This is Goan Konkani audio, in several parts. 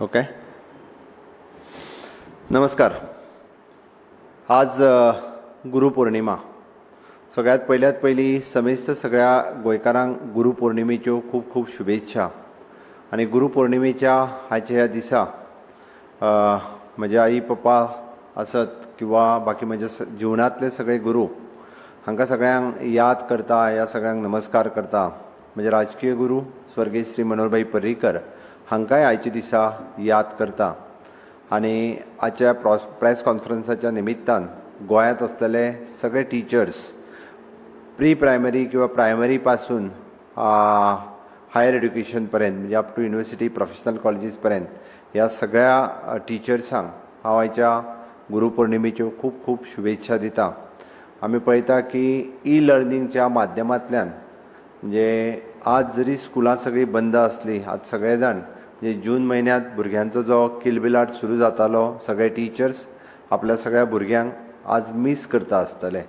ओके, नमस्कार. आज गुरुपौर्णिमा. सगळ्यात पयल्यात पयली समेस्त सगळ्या गोंयकारांक गुरुपौर्णिमेच्यो खूब खूब शुभेच्छा. आनी गुरुपौर्णिमेच्या आयच्या ह्या दिसा म्हजे आई पप्पा आसत किंवा बाकी म्हज्या जिवनांतले सगळे गुरू हांकां सगळ्यांक याद करता, ह्या सगळ्यांक नमस्कार करता. म्हजे राजकीय गुरू स्वर्गीय श्री मनोहरभाई पर्रीकर हांकांय आयच्या दिसा याद करता. आनी आयच्या प्रेस कॉन्फरन्साच्या निमित्तान गोंयांत आसलेले सगळे टिचर्स प्री प्रायमरी किंवा प्रायमरी पासून हायर एड्युकेशन पर्यंत, म्हणजे up to university professional colleges पर्यंत ह्या सगळ्या टिचर्सांक हांव आयच्या गुरुपौर्णिमेच्यो खूब खूब शुभेच्छा दिता. आमी पळयता की ई लर्निंगच्या माध्यमांतल्यान, म्हणजे आज जरी स्कुलां सगळीं बंद आसली, आज सगळे जाण म्हणजे जून म्हयन्यांत भुरग्यांचो जो किलबिलाट सुरू जातालो, सगळे टिचर्स आपल्या सगळ्या भुरग्यांक आज मीस करता आसतले.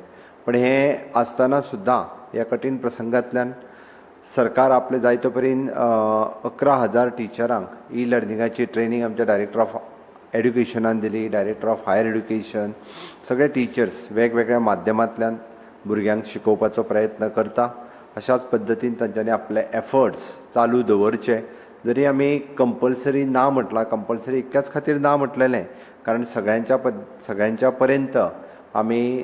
पण हें आसतना सुद्दां ह्या कठीण प्रसंगांतल्यान सरकार आपले जायतो परीन 11,000 टिचरांक ई लर्निंगाची ट्रेनींग आमच्या डायरेक्टर ऑफ एड्युकेशनान दिली, डायरेक्टर ऑफ हायर एड्युकेशन, सगळे टिचर्स वेगवेगळ्या माध्यमांतल्यान भुरग्यांक शिकोवपाचो प्रयत्न करता. अशाच पद्दतीन तांच्यांनी आपले एफर्ट्स चालू दवरचे. जरी आमी कंपल्सरी ना म्हटलां, कंपल्सरी इतक्याच खातीर ना म्हटलेलें कारण सगळ्यांच्या पर्यंत आमी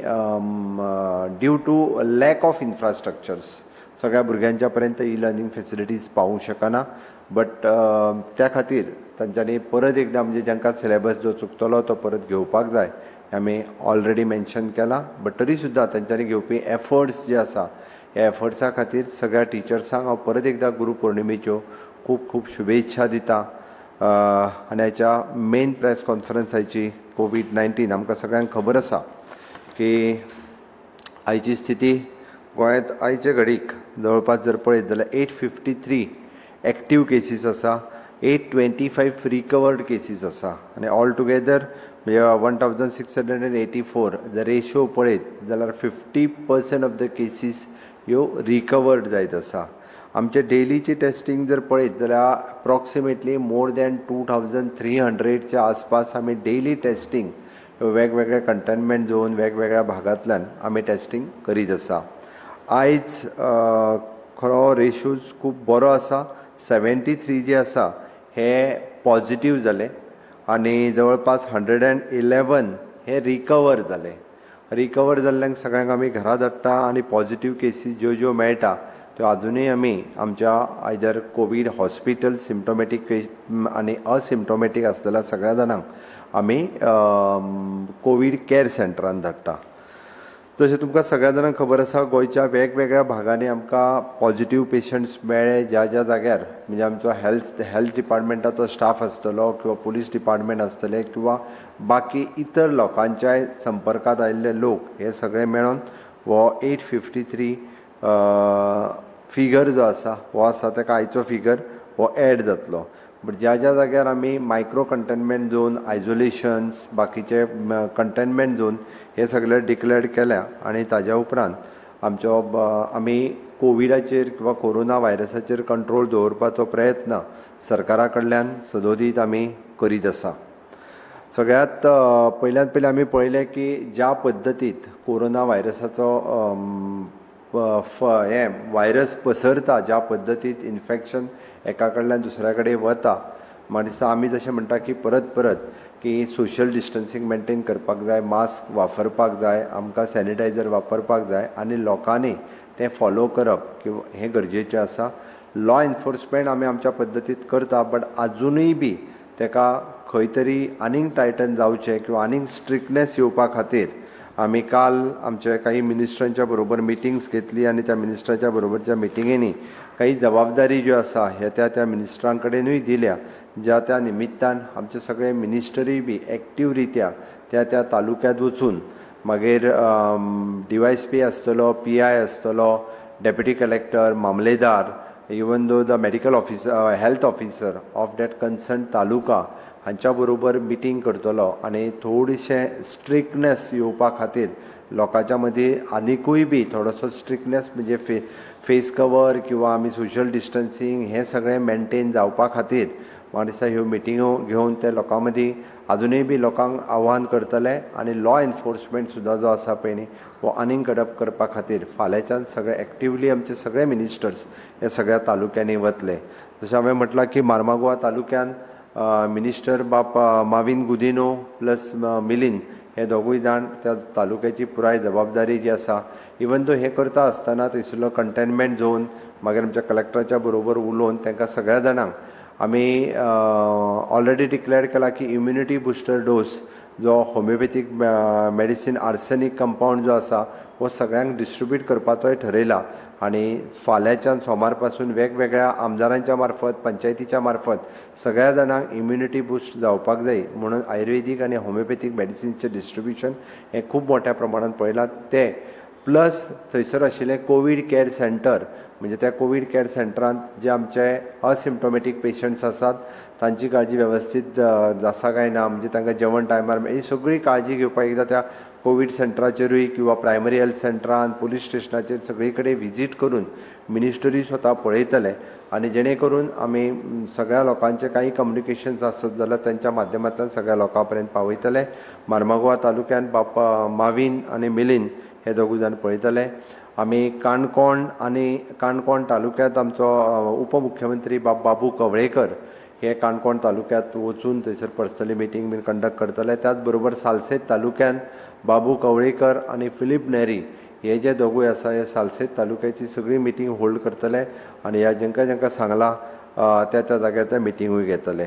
due to lack of infrastructures सगळ्या भुरग्यांच्या पर्यंत ई लर्निंग फेसिलिटीज पावूंक शकना. बट त्या खातीर तांच्यांनी परत एकदां म्हणजे जांकां सिलेबस जो चुकतलो तो परत घेवपाक जाय हें आमी ऑलरेडी मेन्शन केलां. बट तरी सुद्दां तांच्यांनी घेवपी एफर्ट्स जे आसा ह्या एफर्ट्सा खातीर सगळ्या टिचर्सांक हांव परत एकदां गुरू पौर्णिमेच्यो खूब खूब शुभेच्छा दिता. आनी हाच्या मेन प्रेस कॉन्फरन्स आयची कोवीड-19 आमकां सगळ्यांक खबर आसा की आयची स्थिती गोंयांत आयचे घडीक जवळपास जर पळयत जाल्यार 853 एक्टीव केसीस आसा, 825 रिकवर्ड केसीस आसा आनी ऑल टुगेदर म्हणजे 1684. जर रेशो पळयत जाल्यार 50% ऑफ the cases ह्यो रिकवर्ड जायत आसा. आमचे डेलीची टेस्टींग जर पळयत जाल्यार अप्रॉक्सिमेटली मोर दॅन 2300च्या आसपास आमी डेली टेस्टींग वेगवेगळे कंटेनमेंट झोन वेगवेगळ्या भागांतल्यान आमी टेस्टींग करीत आसा. आयज खरो रेशोज खूब बरो आसा. 73 जे आसा हे पॉजिटीव जाले आनी जवळपास 111 हे रिकवर जाले. रिकवर जाल्ल्यांक सगळ्यांक आमी घरा धाडटा आनी पॉजिटीव केसीस ज्यो ज्यो मेळटा त्यो आजुनूय आमी आमच्या आयदर कोवीड हॉस्पिटल सिमटोमॅटीक आनी असिमटोमॅटीक आसलेल्या सगळ्या जाणांक आमी कोवीड कॅर सेंटरान धाडटा. तशें तुमकां सगळ्या जाणांक खबर आसा, गोंयच्या वेगवेगळ्या भागांनी आमकां पॉजिटीव पेशंट्स मेळ्ळे. ज्या ज्या जाग्यार म्हणजे आमचो हेल्थ डिपार्टमेंटाचो स्टाफ आसतलो किंवा पुलीस डिपार्टमेंट आसतले किंवा बाकी इतर लोकांच्याय संपर्कांत आयिल्ले लोक, हे सगळे मेळोन हो 853 फिगर जो आसा हो आसा, ताका आयचो फिगर हो एड जातलो. बट ज्या ज्या जाग्यार आमी मायक्रो कंटेनमेंट झोन, आयसोलेशन्स, बाकीचे कंटेनमेंट झोन हे सगळे डिक्लेअर्ड केल्या आनी ताज्या उपरांत आमचो आमी कोविडाचेर किंवा कोरोना व्हायरसाचेर कंट्रोल दवरपाचो प्रयत्न सरकारा कडल्यान सदोदीत आमी करीत आसा. सगळ्यांत पयल्यान पयलीं आमी पळयलें की ज्या पद्दतीत कोरोना व्हायरसाचो हें व्हायरस पसरता, ज्या पद्दतीत इन्फेक्शन एका कडल्यान दुसऱ्या कडेन वता, म्हाका दिसता आमी जशें म्हणटा की परत परत की सोशल डिस्टन्सींग मेनटेन करपाक जाय, मास्क वापरपाक जाय, आमकां सॅनिटायझर वापरपाक जाय आनी लोकांनी तें फॉलो करप किंवा हें गरजेचें आसा. लॉ एनफोर्समेंट आमी आमच्या पद्दतीत करता, बट आजुनूय बी तेका खंय तरी आनीक टायटन जावचें किंवा आनीक स्ट्रिक्टनेस येवपा खातीर आमी काल आमच्या काही मिनिस्टरांच्या बरोबर मिटिंग्स घेतली आनी त्या मिनिस्टराच्या बरोबरच्या मिटिंगेनी काही जबाबदारी ज्यो आसा ह्या त्या त्या मिनिस्टरां कडेनूय दिल्या, ज्या त्या निमित्तान आमचे सगळे मिनिस्टरूय बी एक्टीव रित्या त्या त्या तालुक्यांत वचून मागीर डीवायएसपी आसतलो, पीआय आसतलो, डेप्युटी कलेक्टर, मामलेदार, even though the medical officer, health officer of that concern taluka हांच्या बरोबर मिटींग करतलो आनी थोडीशें स्ट्रिक्टनेस येवपा खातीर लोकांच्या मदीं आनिकूय बी थोडोसो स्ट्रिक्टनेस म्हणजे फेस कवर किंवा आमी सोशल डिस्टन्सींग हें सगळें मेनटेन जावपा खातीर म्हाका दिसता ह्यो मिटिंगो घेवन ते लोकां मदीं आजुनूय बी लोकांक आव्हान करतले आनी लॉ एनफोर्समेंट सुद्दां जो आसा पळय न्ही हो आनीक कडक करपा खातीर फाल्यांच्यान सगळे एक्टिवली आमचे सगळे मिनिस्टर्स हे सगळ्या तालुक्यांनी वतले. जशें हांवें म्हटलां की मार्मागोवा तालुक्यान मिनिस्टर बाप माविन गुदिनो प्लस मिलिंद हे दोगूय जाण त्या तालुक्याची पुराय जबाबदारी जी आसा, इवन दो हें करता आसतना थंयसरलो कंटेनमेंट झोन मागीर आमच्या कलेक्टराच्या बरोबर उलोवन तांकां सगळ्या जाणांक आमी ऑलरेडी डिक्लेअर केला की इम्युनिटी बुस्टर डोस जो होमिओपॅथीक मेडिसीन आर्सेनीक कंपावंड जो आसा हो सगळ्यांक डिस्ट्रिब्यूट करपाचोय ठरयला आनी फाल्यांच्यान सोमार पासून वेगवेगळ्या आमदारांच्या मार्फत पंचायतीच्या मार्फत सगळ्या जाणांक इम्युनिटी बुस्ट जावपाक जाय म्हणून आयुर्वेदीक आनी होमिओपॅथीक मेडिसिनचें डिस्ट्रिब्युशन हें खूब मोठ्या प्रमाणान पळयलां. तें प्लस थंयसर आशिल्लें कोवीड कॅर सेंटर, म्हणजे त्या कोवीड कॅर सेंटरांत जे आमचे असिम्टोमॅटीक पेशंट्स आसात तांची काळजी वेवस्थीत आसा काय ना, म्हणजे तांकां जेवण टायमार ही सगळी काळजी घेवपाक एकदां त्या कोवीड सेंटराचेरूय किंवा प्रायमरी हेल्थ सेंटरान पुलीस स्टेशनाचेर सगळी कडेन विजीट करून मिनिस्टरूय स्वता पळयतले आनी जेणे करून आमी सगळ्या लोकांचे कांय कम्युनिकेशन्स आसत जाल्यार तांच्या माध्यमांतल्यान सगळ्या लोकां पर्यंत पावयतले. मार्मागोवा तालुक्यान बापा माविन आनी मिलिंद हे दोगूय जाण पळयतले. आमी काणकोण आनी काणकोण तालुक्यांत आमचो उपमुख्यमंत्री बाब बाबू कवळेकर हे काणकोण तालुक्यांत वचून थंयसर पर्सनली मिटींग बीन कंडक्ट करतले. त्याच बरोबर सालसेत तालुक्यांत बाबू कवळेकर आनी फिलीप नेरी हे जे दोगूय आसा हे सालसेत तालुक्याची सगळी मिटींग होल्ड करतले आनी ह्या जेंकां जेंकां सांगलां त्या त्या जाग्यार त्या मिटिंगूय घेतले.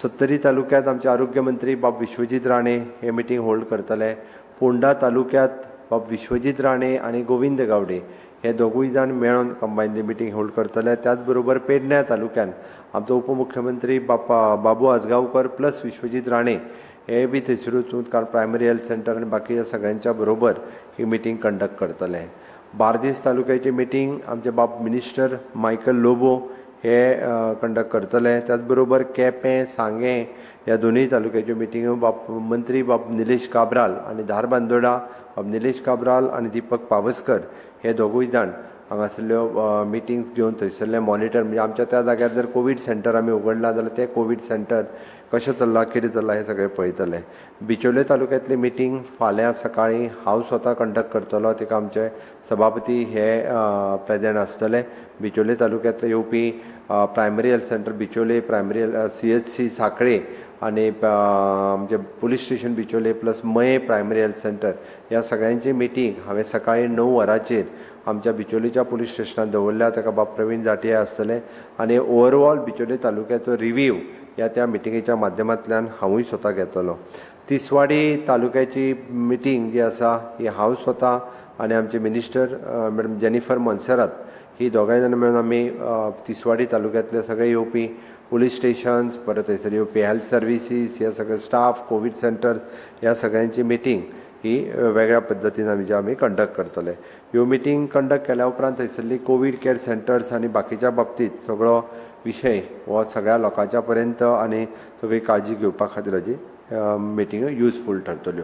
सत्तरी तालुक्यांत आमचे आरोग्य मंत्री बाब विश्वजीत राणे हे मिटींग होल्ड करतले. फोंडा तालुक्यांत बाब विश्वजीत राणे आनी गोविंद गावडे हे दोगूय जाण मेळून कंबायनली मिटींग होल्ड करतले. त्याच बरोबर पेडण्या तालुक्यान आमचो उपमुख्यमंत्री बाबू आजगांवकर प्लस विश्वजीत राणे हे बी थंयसर वचून कारण प्रायमरी हेल्थ सेंटर आनी बाकीच्या सगळ्यांच्या बरोबर ही मिटींग कंडक्ट करतले. बार्देस तालुक्याची मिटींग आमचे बाब मिनिस्टर मायकल लोबो हे कंडक्ट करतले. त्याच बरोबर केपें सांगें ह्या दोनूय तालुक्याच्यो मिटिंग्यो बाब मंत्री बाब निलेश काब्राल आनी धारबांदोडा बाब निलेश काब्राल आनी दीपक पावसकर हे दोगूय जाण हांगासरल्यो मिटिंग्स घेवन थंयसरलें मॉनिटर, म्हणजे आमच्या त्या जाग्यार जर कोवीड सेंटर आमी उगडलां जाल्यार तें कोवीड सेंटर कशें चल्लां कितें चल्लां हें सगळें पळयतले. बिचोले तालुक्यांतली मिटींग फाल्यां सकाळीं हांव स्वता कंडक्ट करतलो, तिका आमचे सभापती हे प्रेजेंट आसतले. बिचोले तालुक्यांतले येवपी primary health centre Bicholim, primary CHC Sanquelim आनी आमचे police station Bicholim plus Mayem primary health centre ह्या सगळ्यांची मिटींग हांवें सकाळीं 9 वरांचेर आमच्या बिचोलीच्या पुलीस स्टेशनात दवरल्या. ताका बाब प्रवीण जाटिया आसतले आनी ओवरऑल बिचोले तालुक्याचो रिव्हीव ह्या त्या मिटिंगेच्या माध्यमांतल्यान हांवूय स्वता घेतलो. तिसवाडी तालुक्याची मिटींग जी आसा ही हांव स्वता आनी आमचे मिनिस्टर मॅडम जेनिफर मोन्सेरात ही दोगांय जाणां मेळून आमी तिसवाडी तालुक्यांतले सगळे येवपी पुलीस स्टेशन्स, परत थंयसर येवपी हेल्थ सर्विसीस, ह्या सगळे स्टाफ, कोवीड सेंटर ह्या सगळ्यांची मिटींग ही वेगळ्या पद्दतीन आमी जे आमी कंडक्ट करतले. ह्यो मिटींग कंडक्ट केल्या उपरांत थंयसरली कोवीड कॅर सेंटर्स आनी बाकीच्या बाबतींत सगळो विशय हो सगळ्या लोकांच्या पर्यंत आनी सगळी काळजी घेवपा खातीर हाजी मिटिंग्यो युजफूल ठरतल्यो.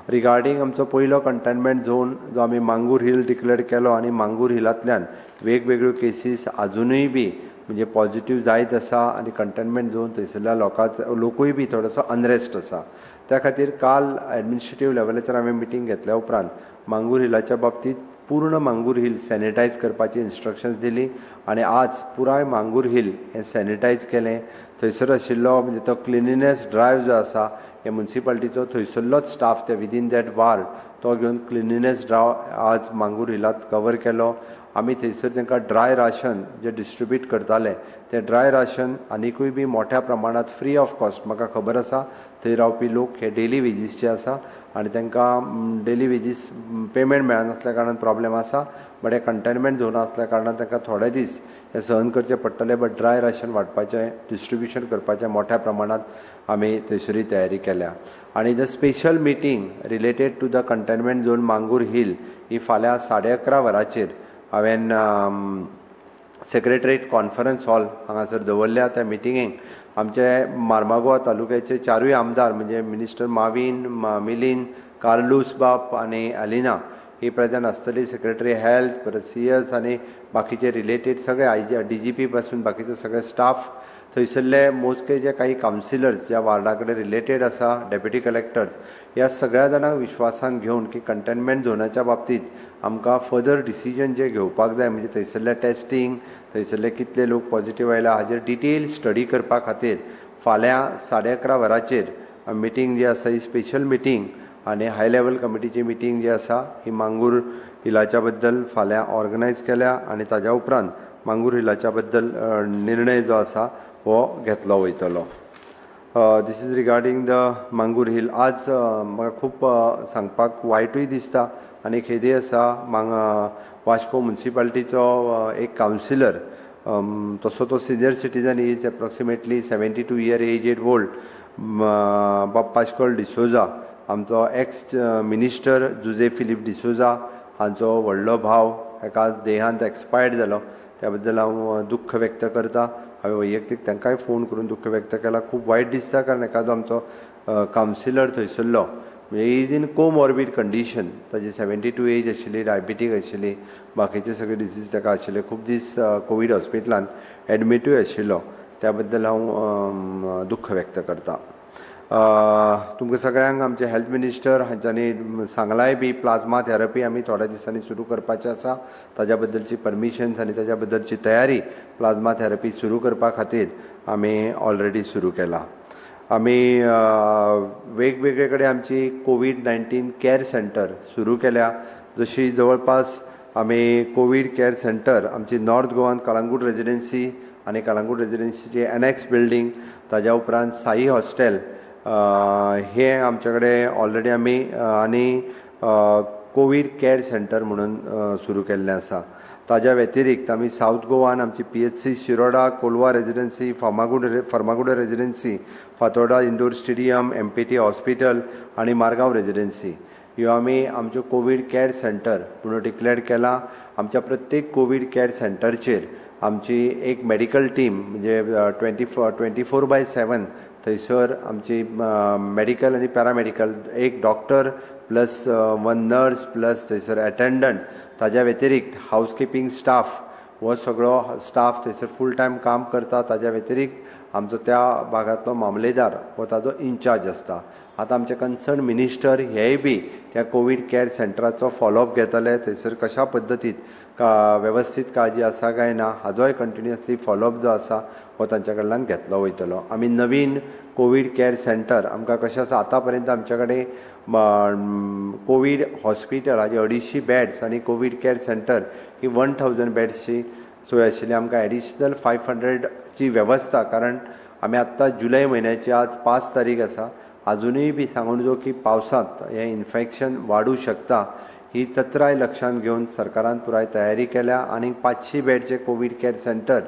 रिगार्डींग आमचो पयलो कंटेनमेंट झोन जो आमी मांगूर हिल डिक्लेअर केलो आनी मांगूर हिलांतल्यान वेगवेगळ्यो केसीस आजुनूय बी म्हणजे पॉझिटीव जायत आसा आनी कंटेनमेंट झोन थंयसरल्या लोकूय बी थोडोसो अनरेस्ट आसा. त्या खातीर काल एडमिनिस्ट्रेटीव लेवलाचेर हांवें मिटींग घेतल्या उपरांत मांगूर हिलाच्या बाबतींत पूर्ण मांगूर हिल सॅनिटायज करपाची इन्स्ट्रक्शन्स दिली आनी आज पुराय मांगूर हिल हें सॅनिटायज केलें. थंयसर आशिल्लो म्हणजे तो क्लिनिनेस ड्रायव जो आसा हे मुन्सिपाल्टीचो थंयसरलोच स्टाफ ते विदीन that ward तो घेवन क्लिनिनेस ड्रायव आज मांगूर हिलांत कवर केलो. आमी थंयसर तांकां ड्राय राशन जे डिस्ट्रिब्यूट करताले तें ड्राय राशन आनिकूय बी मोठ्या प्रमाणांत फ्री ऑफ कॉस्ट, म्हाका खबर आसा थंय रावपी लोक हे डेली वेजीसचे आसा आनी तांकां डेली वेजीस पेमेंट मेळनासल्या कारणान प्रॉब्लेम आसा, बट हे कंटेनमेंट झोन आसल्या कारणान तांकां थोडे दीस हे सहन करचे पडटले. बट ड्राय राशन वांटपाचें, डिस्ट्रिब्युशन करपाचें मोठ्या प्रमाणांत आमी थंयसरूय तयारी केल्या. आनी the special meeting related to the containment zone Mangor hill ही फाल्यां 11:30 वरांचेर हांवें सेक्रेटरीट कॉन्फरन्स हॉल हांगासर दवरल्या. त्या मिटिंगेक आमचे मार्मागोवा तालुक्याचे चारूय आमदार म्हणजे मिनिस्टर माविन, मिलिंद, कार्लूस बाप आनी अलिना ही प्रेजंट आसतली. सेक्रेटरी हेल्थ, परत CS आनी बाकीचे रिलेटेड सगळे IG, DGP पासून बाकीचे सगळे स्टाफ थंयसरले मोजके जे काही कावन्सिलर्स ज्या वार्डा कडेन रिलेटेड आसा, डेप्युटी कलेक्टर्स, ह्या सगळ्या जाणांक विश्वासान घेवन की कंटेनमेंट झोनाच्या बाबतींत आमकां फर्दर डिसिजन जे घेवपाक जाय, म्हणजे थंयसरले टेस्टिंग, थंयसरले कितले लोक पॉझिटिव्ह आयला हाजेर डिटेल स्टडी करपा खातीर फाल्यां 11:30 वरांचेर मिटींग जी आसा ही स्पेशल मिटींग आनी हाय लेवल कमिटीची मिटींग जी आसा ही मांगूर हिलाच्या बद्दल फाल्यां ऑर्गनायज केल्या आनी ताज्या उपरांत मांगूर हिलाच्या बद्दल निर्णय जो आसा हो घेतलो वयतलो. This is regarding the Mangor Hill. आज म्हाका खूब सांगपाक वायटूय दिसता आनी खेदय आसा. वास्को मुन्सिपालिटीचो एक कावन्सिलर, तसो तो senior citizen, is approximately 72 year age old, बाब पाश्कोल डिसोजा, आमचो एक्स मिनिस्टर जुजे फिलीप डिसोजा हांचो व्हडलो भाव एका देहांत एक्सपायर्ड जालो. त्या बद्दल हांव दुख्ख व्यक्त करता. हांवें वैयक्तीक तांकांय फोन करून दुख्ख व्यक्त केला. खूब वायट दिसता, कारण एखादो आमचो कावन्सिलर थंयसरलो, म्हणजे is in comorbid condition, ताजी 72 एज आशिल्ली, डायबिटीक आशिल्ली, बाकीचे सगळे डिसीज ताका आशिल्ले, खूब दीस कोवीड हॉस्पिटलान एडमिटूय आशिल्लो. त्या बद्दल हांव दुख्ख व्यक्त करता. तुमकां सगळ्यांक आमचे हेल्थ मिनिस्टर हांच्यांनी सांगलाय बी, प्लाझ्मा थेरपी आमी थोड्या दिसांनी सुरू करपाची आसा. ताज्या बद्दलची परमिशन्स आनी ताज्या बद्दलची तयारी प्लाझ्मा थेरपी सुरू करपा खातीर आमी ऑलरेडी सुरू केला. आमी वेगवेगळे कडेन आमची कोवीड-19 कॅर सेंटर सुरू केल्या. जशी जवळपास आमी कोवीड कॅर सेंटर आमची नॉर्थ गोवान कळंगूट रेजिडेन्सी आनी कळंगूट रेजिडेन्सीची एनएक्स बिल्डींग, ताज्या उपरांत साई हॉस्टेल हे आमचे कडेन ऑलरेडी आमी आनी कोवीड कॅर सेंटर म्हणून सुरू केल्लें आसा. ताज्या व्यतिरिक्त आमी सावथ गोवान आमची PHC Shiroda, Colva residency, Farmagudi residency, Fatorda indoor stadium, MPT hospital आनी मारगांव रेजिडेन्सी ह्यो आमी आमच्यो कोवीड कॅर सेंटर म्हणून डिक्लेअर केला. आमच्या प्रत्येक कोवीड कॅर सेंटरचेर आमची एक मेडिकल टीम, म्हणजे 24/7 थंयसर आमची मेडिकल आनी पॅरामेडिकल, एक doctor plus one nurse plus थंयसर एटेंडंट, ताज्या व्यतिरिक्त हावस किपिंग स्टाफ, हो सगळो स्टाफ थंयसर फूल टायम काम करता. ताज्या व्यतिरिक्त आमचो त्या भागांतलो मामलेदार हो ताजो इन्चार्ज आसता. आतां आमचे कन्सर्न मिनिस्टर हेय बी त्या कोवीड कॅर सेंटराचो फॉलोअप घेतले. थंयसर कशा पद्दतीन वेवस्थीत काळजी आसा काय ना हाजोय कंटिन्युअसली फॉलोअप जो आसा हो तांच्या कडल्यान घेतलो वयतलो. आमी नवीन कोवीड कॅर सेंटर, आमकां कशें आसा, आतां पर्यंत आमच्या कडेन कोवीड हॉस्पिटल हाजे 250 बेड्स आनी कोवीड कॅर सेंटर ही 1000 बेड्सची सोय आशिल्ली. आमकां एडिशनल 500ची वेवस्था, कारण आमी आत्तां जुलय म्हयन्याची आज 5 तारीख आसा, आजुनूय बी सांगून जो की पावसांत हें इन्फेक्शन वाडूं शकता, ही तत्राय लक्षांत घेवन सरकारान पुराय तयारी केल्या. आनी 500 बेडचे कोवीड कॅर सेंटर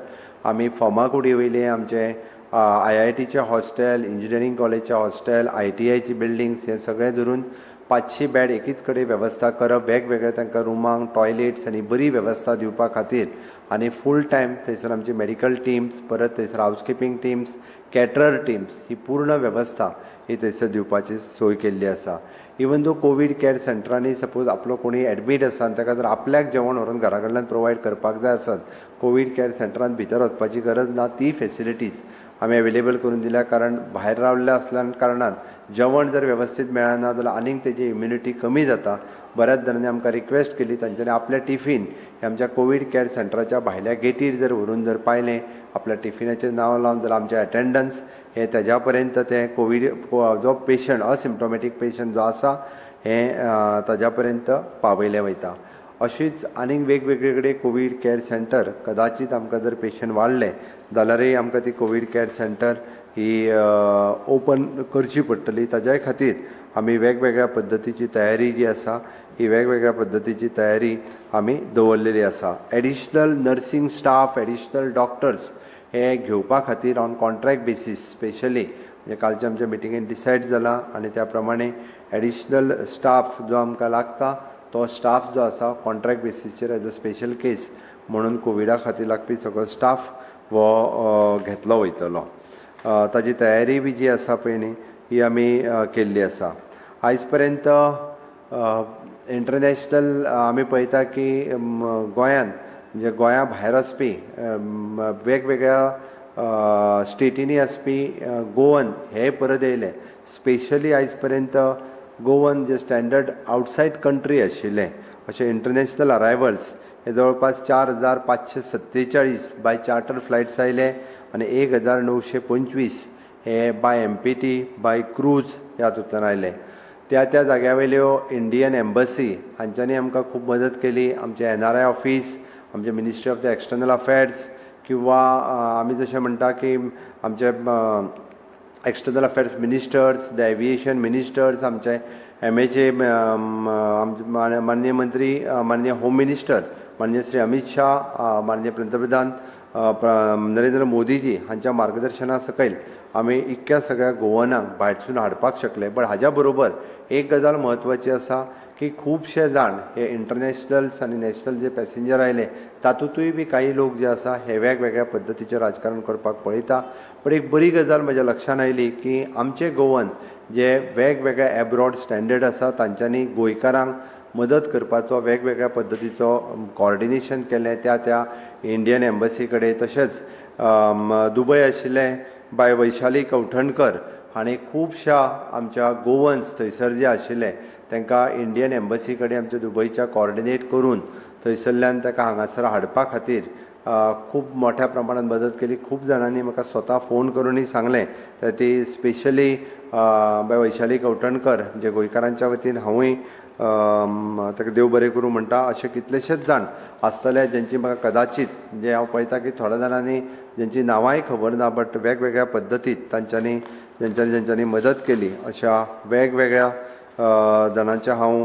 आमी फर्मागुडी वयले आमचे आयआयटीचे हॉस्टेल, इंजिनियरींग कॉलेजचे हॉस्टेल, आयटीआयची बिल्डिंग्स, हे सगळें धरून 500 बेड एकीच कडेन वेवस्था करप, वेगवेगळे तांकां रुमांक टॉयलेट्स आनी बरी वेवस्था दिवपा खातीर आनी फूल टायम थंयसर आमची मेडिकल टिम्स, परत थंयसर हावसकिपींग टिम्स, कॅटरर टिम्स, ही पूर्ण वेवस्था ही थंयसर दिवपाची सोय केल्ली आसा. इवन दो कोवीड कॅर सेंटरांनी सपोज आपलो कोणी एडमीट आसा आनी ताका जर आपल्याक जेवण व्हरून घरा कडल्यान प्रोवायड करपाक जाय आसत, कोवीड कॅर सेंटरान भितर वचपाची गरज ना. ती फेसिलिटीज आमी अवेलेबल करून दिल्या, कारण भायर रावल्ले आसल्या कारणान जेवण जर वेवस्थीत मेळना जाल्यार आनीक तेजी इम्युनिटी कमी जाता. बऱ्याच जाणांनी आमकां रिक्वेस्ट केली, तांच्यांनी आपलें टिफीन हे आमच्या कोवीड कॅर सेंटराच्या भायल्या गेटीर जर व्हरून जर पायलें, आपल्या टिफिनाचें नांव लावन जाल्यार आमचे एटेंडन्स हे तेज्या पर्यंत ते कोवीड जो पेशंट, असिम्टोमॅटीक पेशंट जो आसा, हें ताज्या पर्यंत पावयलें वयता. अशीच आनीक वेगवेगळे कडेन कोवीड कॅर सेंटर, कदाचीत आमकां जर पेशंट वाडले जाल्यारय आमकां ती कोवीड कॅर सेंटर ही ओपन करची पडटली. ताज्याय खातीर आमी वेगवेगळ्या पद्दतीची तयारी जी आसा ही वेगवेगळ्या पद्दतीची तयारी आमी दवरलेली आसा. Additional nursing staff, additional doctors हे घेवपा खातीर ऑन कॉन्ट्रॅक्ट बेसीस स्पेशली, म्हणजे कालच्या आमच्या मिटिंगेन डिसायड जाला आनी त्या प्रमाणे एडिशनल स्टाफ जो आमकां लागता तो स्टाफ जो आसा कॉन्ट्रॅक्ट बेसीसचेर एज अ स्पेशल केस म्हणून कोविडा खातीर लागपी सगळो स्टाफ हो घेतलो वयतलो. ताजी तयारी बी जी आसा पळय न्ही ही आमी केल्ली आसा. आयज पर्यंत इंटरनॅशनल आमी पळयता की गोंयांत, म्हणजे गोंया भायर वचपी वेगवेगळ्या स्टेटींनी आसपी गोवन हे परत येयले. स्पेशली आयज पर्यंत गोवन जे स्टँडर्ड आवटसायड कंट्री आशिल्ले अशे इंटरनॅशनल अरायवल्स हे जवळपास 4547 बाय चार्टर फ्लायट्स आयले आनी 1925 हे by MPT by cruise ह्या हातूंतल्यान आयले. त्या त्या जाग्या वयल्यो इंडियन एम्बसी हांच्यांनी आमकां खूब मदत केली. आमचें एनआरआय ऑफीस, आमचें Ministry of the External Affairs किंवा आमी जशें म्हणटा की आमचे External Affairs ministers, the aviation ministers, आमचे एमएचए, माननीय मंत्री, माननीय होम मिनिस्टर माननीय श्री अमित शाह, माननीय पंतप्रधान नरेंद्र मोदीजी हांच्या मार्गदर्शना सकयल आमी इतक्या सगळ्या गोवनांक भायरसून हाडपाक शकले. बट हाज्या बरोबर एक गजाल म्हत्वाची आसा की खुबशे जाण हे इंटरनॅशनल्स आनी नॅशनल जे पॅसेंजर आयले तातूंतूय बी काही लोक जे आसा हे वेगवेगळ्या पद्दतीचें राजकारण करपाक पळयता. बट एक बरी गजाल म्हज्या लक्षान आयली की आमचे गोवन जे वेगवेगळे एब्रॉड स्टँडर्ड आसा तांच्यांनी गोंयकारांक मदत करपाचो वेगवेगळ्या पद्दतीचो कॉर्डिनेशन केलें त्या त्या इंडियन एम्बसी कडेन. तशेंच दुबय आशिल्ले बाय वैशाली कवठणकर हांणी खुबश्या आमच्या गोवन्स थंयसर जे आशिल्ले तांकां इंडियन एम्बसी कडेन आमच्या दुबयच्या कॉर्डिनेट करून थंयसरल्यान ताका हांगासर हाडपा खातीर खूब मोठ्या प्रमाणात मदत केली. खूब जाणांनी म्हाका स्वता फोन करूनय सांगलें तर ती स्पेशली बाय वैशाली कवठणकर जे गोंयकारांच्या वतीन हांवूय ताका देव बरें करूं म्हणटा. अशे कितलेशेच जाण आसतले जेंची म्हाका कदाचीत जे हांव पळयता की थोड्या जाणांनी जेंची नांवांय खबर ना, बट वेगवेगळ्या पद्दतीत तांच्यांनी जेंच्यांनी जेंच्यांनी मदत केली अशा वेगवेगळ्या जाणांचे हांव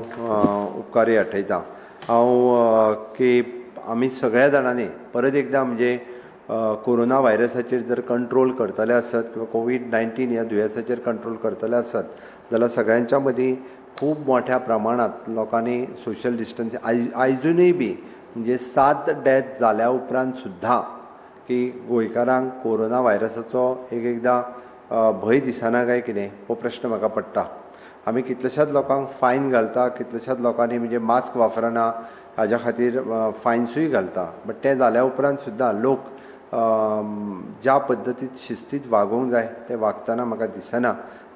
उपकारी आठयतां. हांव की आमी सगळ्या जाणांनी परत एकदां म्हणजे कोरोना व्हायरसाचेर जर कंट्रोल करतले आसत किंवा कोवीड-19 ह्या दुयेंसाचेर कंट्रोल करतले आसत जाल्यार सगळ्यांच्या मदीं खूब मोठ्या प्रमाणांत लोकांनी सोशल डिस्टन्स आयजूनय बी म्हणजे 7 डेथ जाल्या उपरांत सुद्दां की गोंयकारांक कोरोना व्हायरसाचो एक एकदां भंय दिसना काय कितें हो प्रश्न म्हाका पडटा. आमी कितल्याशाच लोकांक फायन घालता, कितल्याशाच लोकांनी म्हणजे मास्क वापरना हाज्या खातीर फायन्सूय घालता, बट तें जाल्या उपरांत सुद्दां लोक ज्या पद्दतीत शिस्तीत वागोवंक जाय तें वागतना म्हाका दिसना.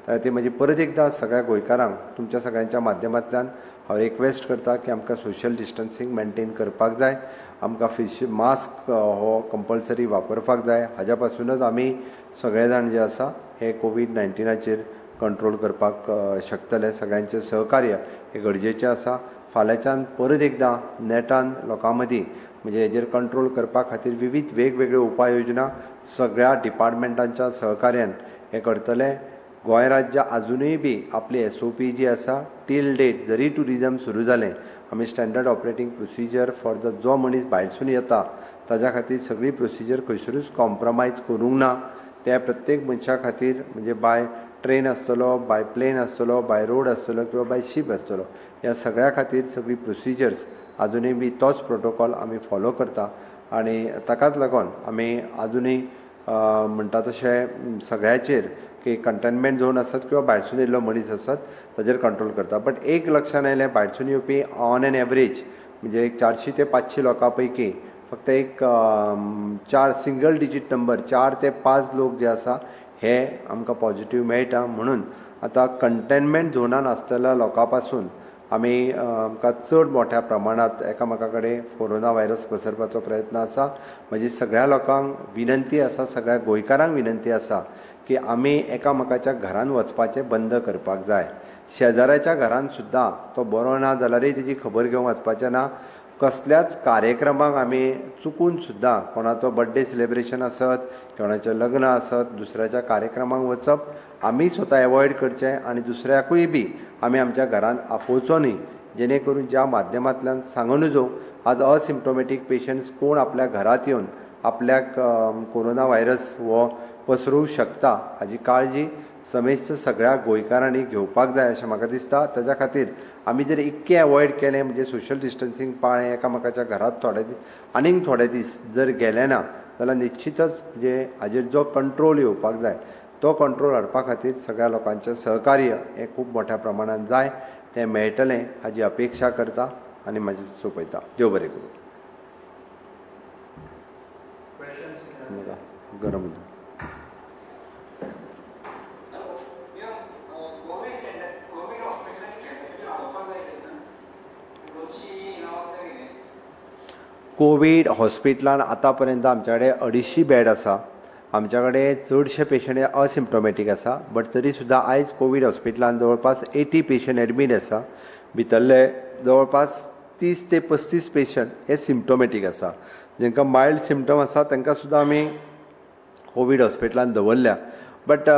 त्या खातीर म्हजी परत एकदां सगळ्या गोंयकारांक तुमच्या सगळ्यांच्या माध्यमांतल्यान हांव रिक्वेस्ट करता की आमकां सोशल डिस्टन्सींग मेनटेन करपाक जाय, आमकां फेस मास्क हो कंपल्सरी वापरपाक जाय. हाज्या पासुनूच आमी सगळे जाण जे आसा हे कोवीड-19चेर कंट्रोल करपाक शकतले. सगळ्यांचें सहकार्य हें गरजेचें आसा. फाल्यांच्यान परत एकदां नेटान लोकां मदीं म्हणजे हेजेर कंट्रोल करपा खातीर विविध वेगवेगळ्यो उपाय योजना सगळ्या डिपार्टमेंटांच्या सहकार्यान हें करतले. गोंय राज्य आजुनूय बी आपली एसओपी जी आसा टील डेट जरी ट्युरिजम सुरू जालें आमी standard operating procedure for the जो मनीस भायरसून येता ताज्या खातीर सगळी प्रोसिजर खंयसरूच कॉम्प्रोमायज करूंक ना. त्या प्रत्येक मनशा खातीर म्हणजे बाय ट्रेन आसतलो, बाय प्लेन आसतलो, बाय रोड आसतलो किंवा बाय शीप आसतलो, ह्या सगळ्या खातीर सगळी प्रोसिजर्स आजुनूय बी तोच प्रोटोकॉल आमी फॉलो करता. आनी ताकाच लागून आमी आजुनूय म्हणटा तशें सगळ्याचेर की कंटेनमेंट झोन आसत किंवा भायरसून येयल्लो मनीस आसत ताजेर कंट्रोल करता. बट एक लक्षान आयलें भायरसून येवपी ऑन एन एवरेज म्हणजे एक 400 ते 500 लोकां पैकी फक्त एक 4 सिंगल डिजीट नंबर 4 ते 5 लोक जे आसा हे आमकां पॉझिटीव मेळटा. म्हणून आतां कंटेनमेंट झोनान आसतल्या लोकां पासून आमी आमकां चड मोठ्या प्रमाणांत एकामेका कडेन कोरोना व्हायरस पसरपाचो प्रयत्न आसा. म्हजी सगळ्या लोकांक विनंती आसा, सगळ्या गोंयकारांक विनंती आसा की आमी एकामेकाच्या घरान वचपाचें बंद करपाक जाय. शेजाऱ्याच्या घरान सुद्दां तो बरो ना जाल्यारय तेजी खबर घेवंक वचपाचें ना. कसल्याच कार्यक्रमाक आमी चुकून सुद्दां कोणाचो बड्डे सेलेब्रेशन आसत, कोणाचें लग्न आसत, दुसऱ्याच्या कार्यक्रमाक वचप आमी स्वता एवॉयड करचें आनी दुसऱ्याकूय बी आमी आमच्या घरान आफोवचो न्ही, जेणे करून ज्या माध्यमांतल्यान सांगू नजो आज असिम्टोमॅटीक पेशंट्स कोण आपल्या घरात येवन आपल्याक कोरोना व्हायरस हो पसरूंक शकता हाजी काळजी समेस्त सगळ्या गोंयकारांनी घेवपाक जाय अशें म्हाका दिसता. ताज्या खातीर आमी जर इतकें एवॉयड केलें म्हणजे सोशल डिस्टन्सींग पाळ्ळें, एकामेकाच्या घरांत थोडे दीस आनीक थोडे दीस जर गेले ना जाल्यार निश्चितच म्हणजे हाजेर जो कंट्रोल येवपाक जाय तो कंट्रोल हाडपा खातीर सगळ्या लोकांचें सहकार्य हें खूब मोठ्या प्रमाणान जाय, तें मेळटलें हाजी अपेक्षा करता आनी म्हाजें सोंपयता. देव बरें करूं. गरम. कोवीड सेंटर, कोवीड हॉस्पिटलाची कॅपॅसिटी वाडोवपाक जाय न्ही, 200 नांव कितें? कोवीड हॉस्पिटलान आतां पर्यंत आमच्या कडेन 250 बेड आसा. आमच्या कडेन चडशे पेशंट हे असिम्टोमॅटीक आसा, बट तरी सुद्दां आयज कोवीड हॉस्पिटलान जवळपास 80 पेशंट एडमीट आसा. भितरले जवळपास 30 ते 35 पेशंट हे सिम्टोमॅटीक आसा. जांकां मायल्ड सिमटम आसा तांकां सुद्दां आमी कोवीड हॉस्पिटलान दवरल्या. बट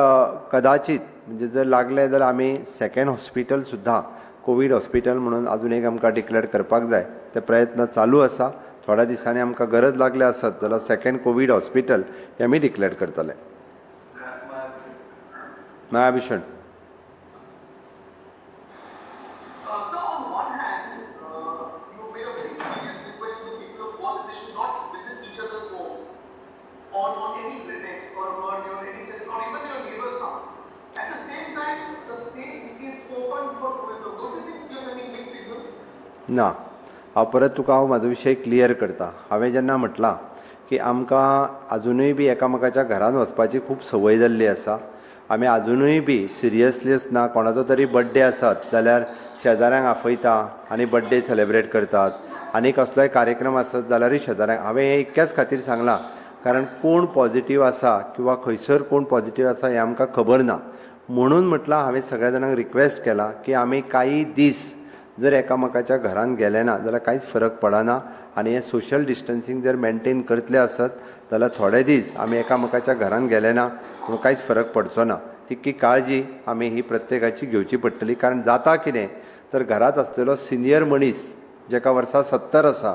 कदाचीत म्हणजे जर लागले जाल्यार आमी सेकेंड हॉस्पिटल सुद्दां कोवीड हॉस्पिटल म्हणून अजून एक आमकां डिक्लेर करपाक जाय. ते प्रयत्न चालू आसा. थोड्या दिसांनी आमकां गरज लागली आसत जाल्यार सेकेंड कोवीड हॉस्पिटल हे आमी डिक्लेर करतले. मायाभूषण. So on one hand, you made a very serious request to the people of Goa that they should not visit each other's homes on any pretext or birthday or any certain, or even your neighbor's house. At the same time, the state is open for tourism. Don't you think you're sending mixed signals? ना, हांव परत तुका हांव म्हाजो विशय क्लियर करता. हांवें जेन्ना म्हटलां की आमकां आजुनूय बी एकामेकाच्या घरान वचपाची खूब संवय जाल्ली आसा, आमी आजुनूय बी सिरियसलीच ना, कोणाचो तरी बड्डे आसत जाल्यार शेजाऱ्यांक आफयता आनी बड्डे सेलेब्रेट करतात आनी कसलोय कार्यक्रम आसत जाल्यारूय शेजाऱ्यांक. हांवें हें इतक्याच खातीर सांगलां कारण कोण पॉझिटीव आसा किंवा खंयसर कोण पॉझिटीव आसा हें आमकां खबर ना. म्हणून म्हटलां, हांवें सगळ्या जाणांक रिक्वेस्ट केला की आमी कांय दीस जर एकामेकाच्या घरान गेले ना जाल्यार कांयच फरक पडना आनी हें सोशल डिस्टन्सींग जर मेनटेन करतले आसत जाल्यार थोडे दीस आमी एकामेकाच्या घरान गेले ना म्हणून कांयच फरक पडचो ना. तितकी काळजी आमी ही प्रत्येकाची घेवची पडटली. कारण जाता कितें तर घरांत आसलेलो सिनियर मनीस जेका वर्सां 70 आसा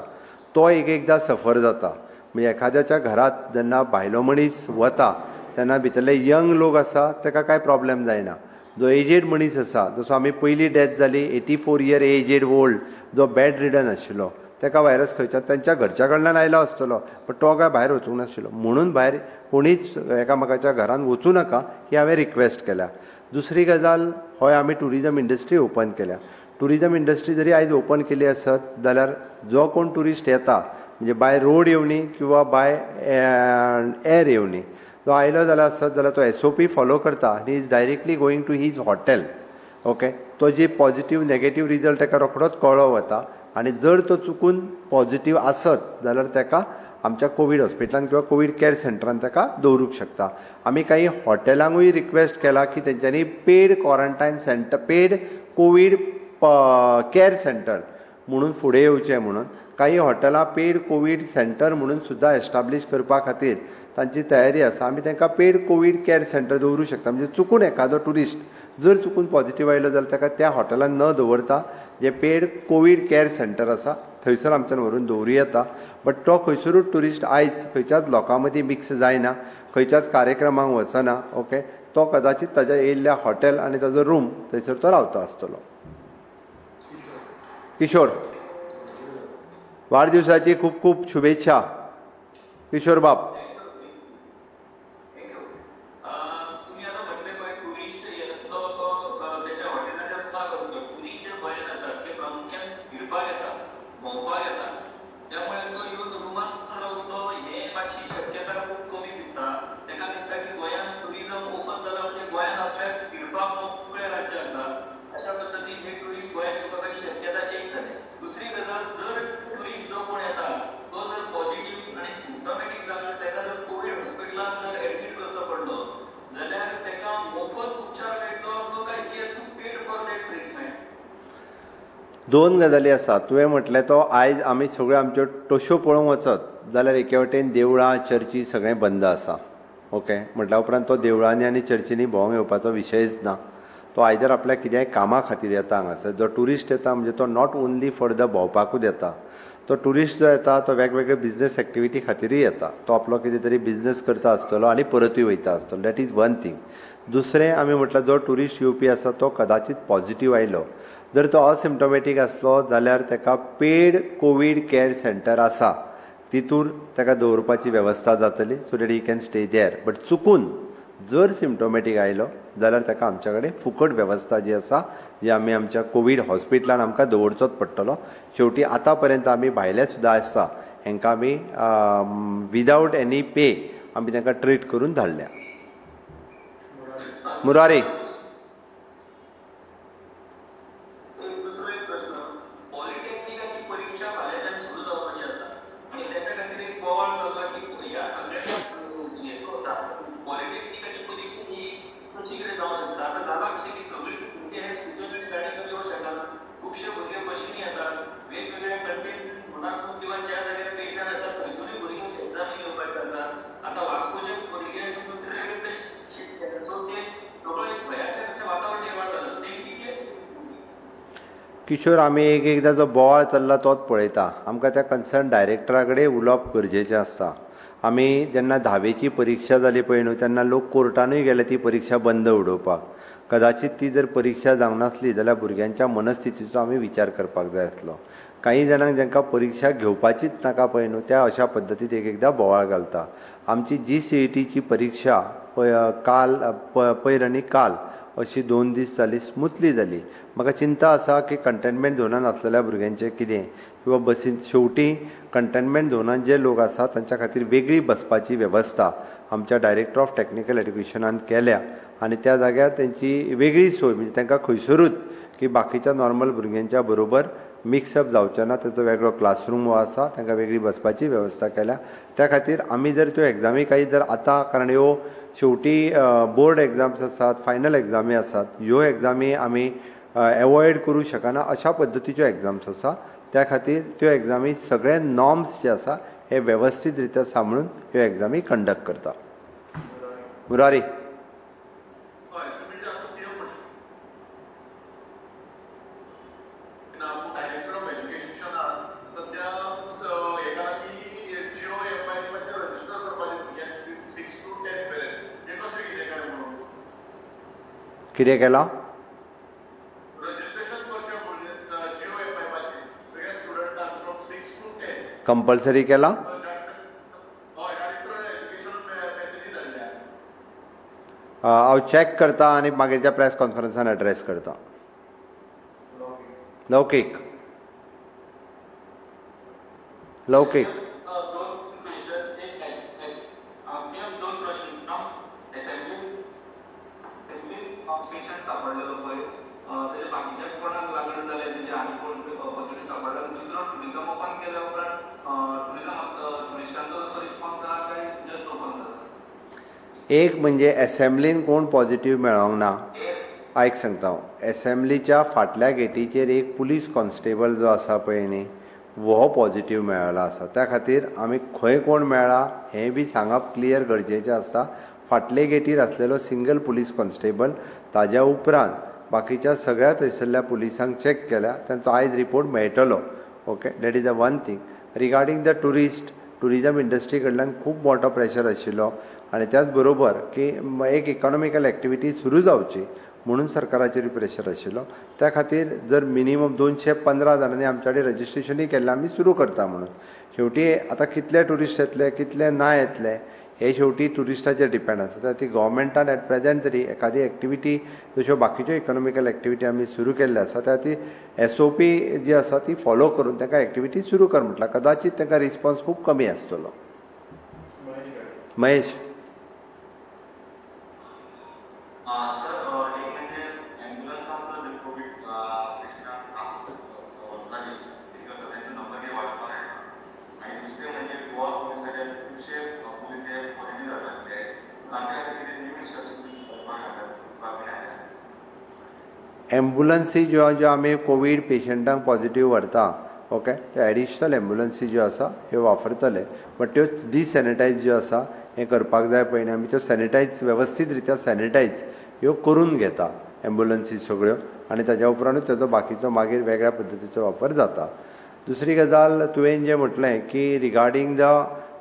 तो एक एकदां सफर जाता. म्हणजे एखाद्याच्या घरांत जेन्ना भायलो मनीस वता तेन्ना भितरले यंग लोक आसा ताका कांय प्रॉब्लेम जायना. जो एजेड मनीस आसा, जसो आमी पयली डेथ जाली 84 इयर एजेड ओल्ड जो बेड रिडन आशिल्लो, ताका व्हायरस खंयच्या तेंच्या घरच्या कडल्यान आयलो आसतलो, बट तो काय भायर वचूंक नाशिल्लो. म्हणून भायर कोणीच एकामेकाच्या घरान वचूं नाका ही हांवें रिक्वेस्ट केल्या. दुसरी गजाल, हय, आमी टुरिजम इंडस्ट्री ओपन केल्या. टुरिजम इंडस्ट्री जरी आयज ओपन केली आसत जाल्यार जो कोण ट्युरिस्ट येता, म्हणजे बाय रोड येवनी किंवा बाय एर येवनी, जो आयलो जाल्यार आसत जाल्यार तो एसओपी फॉलो करता आनी is directly going to his hotel, okay. तो जी पॉझिटीव नेगेटीव रिजल्ट ताका रोखडोच कळ्ळो वता आनी जर तो चुकून पॉझिटीव आसत जाल्यार ताका आमच्या कोवीड हॉस्पिटलान किंवा कोवीड कॅर सेंटरान ताका दवरूंक शकता. आमी काही हॉटेलांकूय रिक्वेस्ट केला की तेंच्यांनी paid quarantine center, paid Covid care center म्हणून फुडें येवचें म्हणून. काही हॉटेलां पेड कोवीड सेंटर म्हणून सुद्दां एस्टाब्लीश करपा खातीर तांची तयारी आसा. आमी तांकां पेड कोवीड कॅर सेंटर दवरूं शकता. म्हणजे चुकून एखादो ट्युरिस्ट जर चुकून पॉझिटीव आयलो जाल्यार ताका त्या हॉटेलान न दवरता जे पेड कोवीड कॅर सेंटर आसा थंयसर आमच्यान व्हरून दवरूं येता. बट तो खंयसरूच ट्युरिस्ट आयज खंयच्याच लोकां मदीं मिक्स जायना, खंयच्याच कार्यक्रमांक वचना, ओके. तो कदाचीत ताज्या येयल्ल्या हॉटेल आनी ताजो रूम थंयसर तो रावता आसतलो. किशोर, वाडदिवसाची खूब खूब शुभेच्छा किशोर बाब. Thank you. तुम्ही आता म्हटले पळय, टुरिस्ट येतलो तो त्याच्या हॉटेलाच्याच का करतो. टुरिस्ट जे गोंयांत येतात ते प्रामुख्यान फिरपाक येतात, भोंवपाक येतात. त्यामुळे तो येवन रुमान रावतलो हे मातशी शक्यता खूब कमी दिसता. ताका दिसता की गोंयांत टुरिजम ओपन जाला म्हणजे गोंयांत आपल्याक फिरपाक मोकळें राज्य आसा. अशा पद्दतीन हे टुरिस्ट गोंयांत येवपाची शक्यता एक जाली. दुसरी गजाल, जर टुरिस्ट जो कोण येता तो जर पॉझिटीव आनी सिम्टोमॅटीक जालो, ताका जर कोवीड हॉस्पिटलान जर एडमीट करचो पडलो जाल्यार ताका मोफत उपचार मेळटलो तो काय he has to paid for that treatment? दोन गजाली आसा. तुवें म्हटलें तो आयज आमी सगळ्यो आमच्यो तश्यो पळोवंक वचत जाल्यार एके वटेन देवळां चर्ची सगळें बंद आसा, ओके. म्हटल्या उपरांत तो देवळांनी आनी चर्चींनी भोंवंक येवपाचो विशयच ना. तो आयदर आपल्या कितेंय कामा खातीर येता हांगासर. जो ट्युरिस्ट येता म्हणजे तो not only for the भोंवपाकूच येता. तो ट्युरिस्ट जो येता तो वेगवेगळे बिजनस एक्टिविटी खातीरूय येता. तो आपलो कितें तरी बिजनस करता आसतलो आनी परतूय वयता आसतलो. That is one thing. दुसरें, आमी म्हटल्यार जो ट्युरिस्ट येवपी आसा तो कदाचीत पॉझिटीव आयलो, जर तो असिम्टोमॅटीक आसलो जाल्यार ताका पेड कोवीड कॅर सेंटर आसा, तितूर ताका दवरपाची वेवस्था जातली, so that he can stay there. But चुकून जर सिम्टोमॅटीक आयलो जाल्यार ताका आमच्या कडेन फुकट वेवस्था जी आसा, जी आमी आमच्या कोवीड हॉस्पिटलान आमकां दवरचोच पडटलो. शेवटी आतां पर्यंत आमी भायले सुद्दां आसा, हांकां आमी विदावट एनी पे आमी आमी तांकां ट्रीट करून धाडल्या. मुरारी, दुसरो एक प्रश्न, पॉलिटेक्निकाची परीक्षा फाल्यांच्यान सुरू जावपाची आसा आनी त्याच्या खातीर एक बोवाळ चल्ला की ह्या सगळ्या हें वता, पॉलिटेक्निकाची परीक्षा ही कशी कितें जावंक शकता? आतां जालां कशें की सगळीं भुरगीं हे स्कुटर आनी गाडी करून येवंक शकना, खुबशे भुरगे बशींनी येतात, वेगवेगळ्या कंटेनमेंट झोनासून किंवा ज्या जाग्यार पेशंट आसा थंयसरूय भुरगीं एग्जामी घेवपाक आसा. आतां वास्कोचे भुरगे दुसरे कडेन ते शिकतात, सो ते सगळो एक भंयाचें कशें वातावरण निर्माण जालां. नेमकी कितें? किशोर, आमी एक एकदां जो बोवाळ चल्ला तोच पळयता. आमकां त्या कन्सर्न डायरेक्टरा कडेन उलोवप गरजेचें आसता. आमी जेन्ना धावेची परिक्षा जाली पळय न्हू, तेन्ना लोक कोर्टानूय गेले ती परिक्षा बंद उडोवपाक. कदाचीत ती जर परिक्षा जावंक नासली जाल्यार भुरग्यांच्या मनस्थितीचो आमी विचार करपाक जाय आसलो. काही जाणांक जांकां परिक्षा घेवपाचीच नाका पळय न्हू, त्या अशा पद्दतीत एक एकदां बोवाळ घालता. आमची GCETची परिक्षा काल पयर आनी काल अशी 2 दीस जाली, स्मुथली जाली. म्हाका चिंता आसा की कंटेनमेंट झोनान आसलेल्या भुरग्यांचें कितें, किंवा बसीन. शेवटी कंटेनमेंट झोनान जे लोक आसा तांच्या खातीर वेगळी बसपाची वेवस्था आमच्या डायरेक्टर ऑफ टॅक्निकल एड्युकेशनान केल्या आनी त्या जाग्यार तेंची वेगळी सोय, म्हणजे तांकां खंयसरूच की बाकीच्या नॉर्मल भुरग्यांच्या बरोबर मिक्सअप जावचें ना, तेचो वेगळो क्लासरूम हो आसा, तांकां वेगळी बसपाची वेवस्था केल्या. त्या खातीर आमी जर त्यो एग्जामी काही जर आतां, कारण ह्यो शेवटी बोर्ड एग्जाम्स आसात, फायनल एग्जामी आसात, ह्यो एग्जामी आमी एवॉयड करूं शकना अशा पद्दतीच्यो एग्जाम्स आसा. त्या खातीर त्यो एग्जामी सगळे नॉर्म्स जे आसा हे वेवस्थीत रित्या सांबाळून ह्यो एग्जामी कंडक्ट करता. मुरारी, कितें केलां? कंपल्सरी केलां? हांव चॅक करता आनी मागीरच्या प्रेस कॉन्फरन्सान एड्रेस करता. लौकीक, लौकीक, पेशंट सापडलेलो पळय, तेजे बाकीच्या कोणाक लागण जालें, तेजे आनी कोण पॉझिटिव्ह सापडला. दुसरो, टुरिजम ओपन केल्या उपरांत टुरिजम टुरिस्टांचो असो रिस्पॉन्स आहा काय जस्ट ओपन जाला? एक म्हणजे एसेंब्लीन कोण पॉझिटिव्ह मेळोंक ना. आयक सांगता हांव, एसेंब्लीच्या फाटल्या गेटीचेर एक पुलीस कॉन्स्टेबल जो आसा पळय न्ही, हो पॉझिटिव्ह मेळ्ळो आसा. त्या खातीर आमी खंय कोण मेळ्ळा हें बी सांगप क्लियर गरजेचें आसता. फाटले गेटीर आसलेलो सिंगल पुलीस कॉन्स्टेबल, ताज्या उपरांत बाकीच्या सगळ्या थंयसरल्या पुलिसांक चॅक केल्या, तांचो आयज रिपोर्ट मेळटलो. Okay, that is the one thing. Regarding the tourist, tourism industry कडल्यान खूब मोठो प्रेशर आशिल्लो आनी त्याच बरोबर की एक इकॉनॉमिकल एक्टिविटी सुरू जावची म्हणून सरकाराचेर प्रेशर आशिल्लो. त्या खातीर जर मिनिमम 215 जाणांनी आमच्या कडेन रजिस्ट्रेशनूय केल्लें आमी सुरू करता म्हणून. शेवटी आतां कितले ट्युरिस्ट येतले कितले ना येतले हे शेवटी ट्युरिस्टाचेर डिपेंड आसा. त्या खातीर गव्हर्मेंटान एट प्रेजेंट तरी एखादी एक्टिविटी जश्यो बाकीच्यो इकॉनॉमिकल एक्टिविटी आमी सुरू केल्ल्यो आसा त्या खातीर SOP जी आसा ती फॉलो करून तांकां एक्टिविटी सुरू कर म्हटल्यार कदाचीत तांकां रिस्पॉन्स खूब कमी आसतलो. महेश, सर, एक म्हणजे ॲम्ब्युलन्सांचो जे कोवीड पेशंटांक त्रास वताली तेंचो नंबर बी वाडपाक आयला, आनी दुसरें म्हणजे गोवा पुलिसाचे खुबशे पुलीस हे पॉझिटीव जातात ते तांच्या खातीर कितें न्यू इन्स्ट्रक्शन करपाक आयल्या? एम्बुलन्सी ज्यो ज्यो आमी कोवीड पेशंटांक पॉझिटिव्ह व्हरता, ओके, त्यो एडिशनल एम्बुलन्सी ज्यो आसा ह्यो वापरतले, बट त्यो डिसॅनिटायज ज्यो आसा हें करपाक जाय पळय न्ही, आमी त्यो सॅनिटायज वेवस्थीत रित्या सॅनिटायज ह्यो करून घेता एम्बुलन्सी सगळ्यो, आनी ताज्या उपरांतूच तेजो बाकीचो मागीर वेगळ्या पद्दतीचो वापर जाता. दुसरी गजाल तुवें जें म्हटलें की रिगार्डींग the